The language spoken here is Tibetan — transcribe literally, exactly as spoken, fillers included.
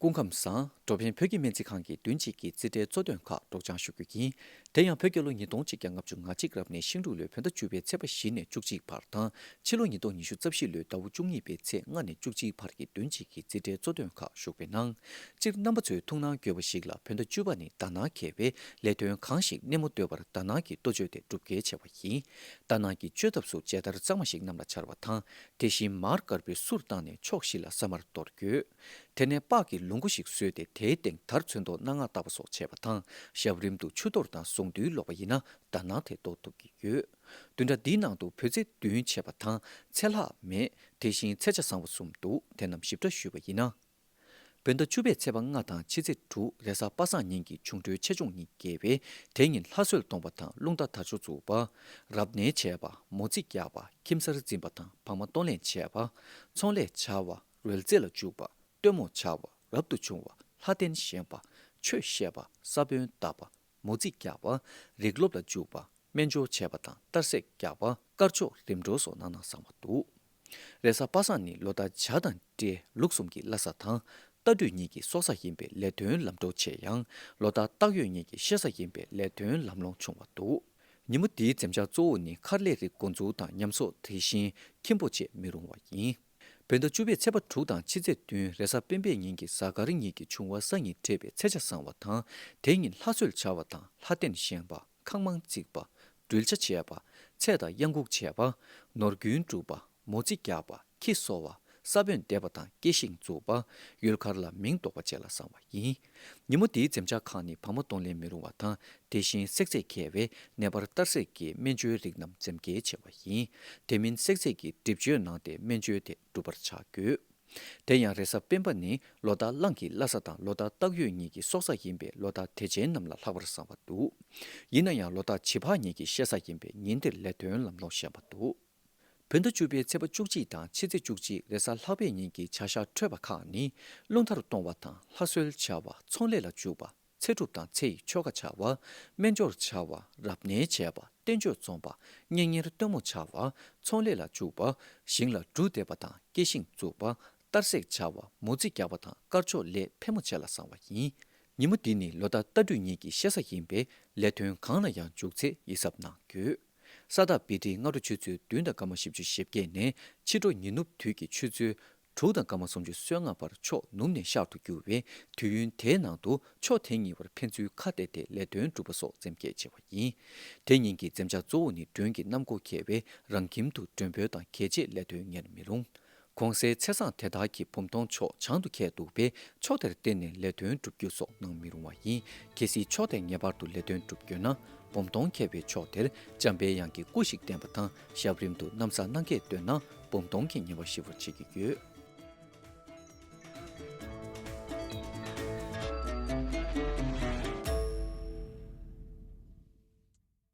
སྐུ་ཁམས་བཟང་། འགྲོ་ཕན་བོད་ཀྱི་སྨན་རྩིས་ཁང་གི་བདུན་གཅིག་གི་རྩིས་ཁྲའི་གཙོ་དོན་ཁག་སྒྲོག་སྦྱང་ཞུ་རྒྱུ་ཡིན། དེ་ཡང་བོད་རྒྱལ་ལོ་ཉིས་སྟོང་གཅིག་བརྒྱ་ལྔ་བཅུ་ང་གཅིག་རབ་གནས་ཤིང་འབྲུག་ལོའི་བོད་ཟླ་བཅུ་པའི་ཚེས་པ་བཞི་ནས་བཅུ་གཅིག་བར་དང་། ཕྱི་ལོ་ཉིས་སྟོང་ཉི་ཤུ་རྩ་བཞི་ལོའི་ཟླ་བ་བཅུ་གཉིས་པའི་ཚེས་ལྔ་ནས་བཅུ་གཅིག་བར་གྱི་བདུན་གཅིག་གི་རྩིས་ཁྲའི་གཙོ་དོན་ཁག་ཞུགས་པའི་ནང་། སྤྱིར་རྣམ་པ་ཚོའི་ཐུགས་སྣང་དགོས་པ་ཞིག་ལ། བོད་ཟླ་བཅུ་པ་ནི་ཟླ་སྣ་འཁེལ་བའི་ལས་དོན་གང་ཞིག་སྣེ་མོ་གཏོད་པར་ཟླ་སྣ་གི་གཏོ་བཅོས་དེ་སྒྲུབ་གལ་ཆེ་བ་ཡིན། ཟླ་སྣ་གི་བཅོས་ཐབས་སུ་མཇལ་དར་གཙང་མ་ཞིག་གནམ་ལ་འཕྱར་བ་དང་། དེ་བཞིན་མར་དཀར་པོའི་གསུར་བཏང་ནས་ཕྱོགས་བཞི་ལ་ས་དམར་གཏོར་དགོས། དེ་ནས་པགས་ཀྱི་ལུང་མགོ་ཞིག་བཟོས་ཏེ། དེའི་སྟེང་དར་ཚོན་མདོག་སྣ་ལྔ་བཏགས་པ་སོགས་བྱས་པ་དང་། ཞབས་རིམ་དུ་ཆུ་གཏོར་དང་གཟུངས་འདུས་ཀློག་པ་ཡིན་ན་ཟླ་སྣ་དེ་གཏོར་ཐུབ་ཀྱི་ཡོད། བདུན་ཕྲག་འདིའི་ནང་དུ་བོད་ཚེས་བདུན་བྱས་པ་དང་ཚེས་ལྷག་མེད། དེ་བཞིན་ཚེས་ཆ་བཟང་བ་གསུམ་འདུག་དེ་རྣམས་ཞིབ་ཕྲ་ཞུས་པ་ཡིན་ན། བོད་ཟླ་བཅུ་པའི་ཚེས་པ་ལྔ་དང་ཕྱི་ཚེས་དྲུག་རེས་གཟའ་པ་སངས་ཉིན་གྱི་ཆུང་སྒྲོལ་ཆེ་ཆུང་གཉིས་འགལ་བས། དེ་ཉིན་ལྷ་གསོལ་གཏོང་བ་དང་རླུང་རྟ་དར་ལྕོག་འཛུགས་པ། རབ་གནས་བྱས་པ། མོ་རྩིས་རྒྱག་པ། ཁྱིམ་གསར་འཛིན་པ་དང་བག་མ་གཏོང་ལེན་བྱས་པ། ཚོང་ལས་བྱ་བ། རོལ་རྩེད་ལ་འཇུག་པ། སྟོན་མོ་བྱ་བ། རབ་ཏུ་བྱུང་བ། ལྷ་རྟེན་བཞེངས་པ། ཆོས་བཤད་པ། ས་བོན་བཏབ་པ། མོ་རྩིས་རྒྱག་པ། རིགས་སློབ་ལ་འཇུག་པ། སྨན་སྦྱོར་བྱས་པ་དང་གཏར་སྲེག་རྒྱག་པ། དཀར་ཕྱོགས་རིམ་གྲོ་སོགས་གནང་ན་བཟང་བ་འདུག་རེས་གཟའ་པ་སངས་ནི་ལོ་ཟླ་བྱ་དང་སྤྲེལ་ལུག་གསུམ་གྱི་བླ་གཟའ་དང་། རྟ་སྦྲུལ་གཉིས་ཀྱི་སྲོག་གཟའ་ཡིན་པས་ལས་དོན་ལམ་འགྲོ་ཆེ་ཡང་། ལོ་ཟླ་སྟག་ཡོས་གཉིས་ཀྱི་གཤེད་གཟའ་ཡིན་པས་ལས་དོན་ལམ་ལྷོང་ཆུང་བ་འདུག་ཉིན་མོ་འདིའི་འཛེམ་བྱ་གཙོ་བོ་ནི་མཁར་ལས་རིགས་འགོ་འཛུགས་དང་ཉམས་གསོག་དེ་བཞིན་ཁྱིམ་སྤོ་བཅས་མི་རུང་བ་ཡིན། བོད་ཟླ་བཅུ་པའི་ཚེས་པ་དྲུག་དང་ཕྱི་ཚེས་བདུན་རེས་གཟའ་སྤེན་པའི་ཉིན་གྱི་གཟའ་སྐར་གཉིས་ཀྱི་བྱུང་བ་གཟའ་ཉིན་འཕྲད་པའི་ཚེས་ཆ་བཟང་བ་དང་། དེ་ཉིན་ལྷ་གསོལ་བྱ་བ་དང་ལྷ་རྟེན་བཞེངས་པ། ཁང་མང་བརྩིགས་པ། སྦྲུལ་བྱ་བྱས་པ། ཚེ་དང་གཡང་འགུགས་བྱས་པ། ནོར་རྒྱུན་སྒྲུབ་པ། མོ་རྩིས་རྒྱག་པ། ཁྱི་གསོ་བ། ས་བོན་འདེབས་པ་དང་སྐྱེ་ཤིང་འཛུགས་པ། ཡུལ་གར་ལ་མིང་འདོགས་པ་བཅས་ལ་བཟང་བ་ཡིན། ཉིན་མོ་འདིའི་འཛེམ་བྱ་ཁག་ནི་བག་མ་གཏོང་ལེན་མི་རུང་བ་དང་། དེ་བཞིན་བསྲེག་རྫས་འགལ་བས་ནད་པར་གཏར་སྲེག་གིས་སྨན་བཅོས་རིགས་རྣམས་འཛེམ་གལ་ཆེ་བ་ཡིན། དེ་མིན་བསྲེག་རྫས་ཀྱི་གྲིབ་བཅོས་གནང་སྟེ་སྨན་བཅོས་དེ་སྒྲུབ་པར་བྱ་དགོས། དེ་ཡང་རེས་གཟའ་སྤེན་པ་ནི་ལོ་ཟླ་གླང་གི་བླ་གཟའ་དང་ལོ་ཟླ་སྟག་ཡོས་གཉིས་ཀྱི་སྲོག་གཟའ་ཡིན་པས་ལོ་ཟླ་དེ་ཅན་རྣམས་ལ་ལྷག་པར་བཟང་བ་འདུག་ཡིན་ན་ཡང་ལོ་ཟླ་བྱི་ཕག་གཉིས་ཀྱི་གཤེད་གཟའ་ཡིན་པས་ཉིན་དེར་ལས་དོན་ལམ་ལྷོང་ཞན་པ་འདུག་བོད་ཟླ་བཅུ་པའི་ཚེས་པ་བཅུ་གཅིག་དང་ཕྱི་ཚེས་བཅུ་གཅིག་རེས་གཟའ་ལྷག་པའི་ཉིན་གྱི་བྱ་ཤ་འཕྲོད་པ་ཁག་ནི། རླུང་རྟར་གཏོང་བ་དང་ལྷ་གསོལ་བྱ་བ། ཚོང་ལས་ལ་འཇུག་པ། ཚེ་སྒྲུབ་དང་ཚེ་ཡི་ཆོ་ག་བྱ་བ། སྨན་སྦྱོར་བྱ་བ། རབ་གནས་བྱས་པ། བསྟན་བཅོས་རྩོམ་པ། གཉེན་ཉེར་སྟོན་མོ་བྱ་བ། ཚོང་ལས་ལ་འཇུག་པ། ཞིང་ལ་འབྲུ་འདེབས་པ་དང་སྐྱེ་ཤིང་འཛུགས་པ། གཏར་སྲེག་བྱ་བ། མོ་རྩིས་རྒྱག་པ་དང་དཀར་ཕྱོགས་ལས་ཕལ་མོ་ཆེ་ལ་བཟང་བ་ཡིན། ཉིན་མོ་འདི་ནི་ལོ་ཟླ་རྟ་སྦྲུལ་གཉིས་ཀྱི་གཤེད་གཟའ་ཡིན་པས་ལས་དོན་གང་ལ་ཡང་འཇུག་ཚེ་ཡིད་གཟབ་གནང་དགོས། ས་བདག་བི་ཏྲི་སྔ་དྲོ་ཆུ་ཚོད་བདུན་དང་སྐར་མ་བཞི་བཅུ་ཞེ་བརྒྱད་ནས་ཕྱི་དྲོ་ཉི་ནུབ་དུས་ཀྱི་ཆུ་ཚོད་དྲུག་དང་སྐར་མ་སུམ་ཅུ་སོ་ལྔ་བར་ཕྱོགས་ནུབ་ནས་ཤར་དུ་རྒྱུ་བས། དུས་ཡུན་དེའི་ནང་དུ་ཕྱོགས་དེ་གཉིས་བར་ཕན་ཚུན་ཁ་གཏད་དེ་ལས་དོན་སྒྲུབ་པ་སོགས་འཛེམ་གལ་ཆེ་བ་ཡིན། དེ་ཉིན་གྱི་འཛེམ་བྱ་གཙོ་བོ་ནི་མགྲོན་གྱི་གནམ་སྒོ་འཁེལ་བས་རང་ཁྱིམ་དུ་མགྲོན་འབོད་དང་གད་ཕྱིས་ལས་དོན་གཉེར་མི་རུང་། གོང་གསལ་ཚེས་བཟང་དེ་དག་གི་བུམ་སྟོང་ཕྱོགས་བྱང་དུ་འཁེལ་འདུག་པས། ཕྱོགས་དེར་བརྟེན་ནས་ལས་དོན་སྒྲུབ་རྒྱུ་སོགས་གནང་མི་རུང་བ་ཡིན། གལ་སྲིད་ཕྱོགས་དེར་ངེས་པར་དུ་ལས་དོན་སྒྲུབ་དགོས་ན། བུམ་སྟོང་འཁེལ་བའི་ཕྱོགས་དེར་འཇམ་པའི་དབྱངས་ཀྱི་སྐུ་ཞིག་བསྟན་པ་དང་། ཞབས་རིམ་དུ་ན་བཟའ་གནང་སྐྱེས་བཏོན་ན་བུམ་སྟོང་གི་ཉེས་པ་ཞི་བར་བྱེད་ཀྱི་ཡོད།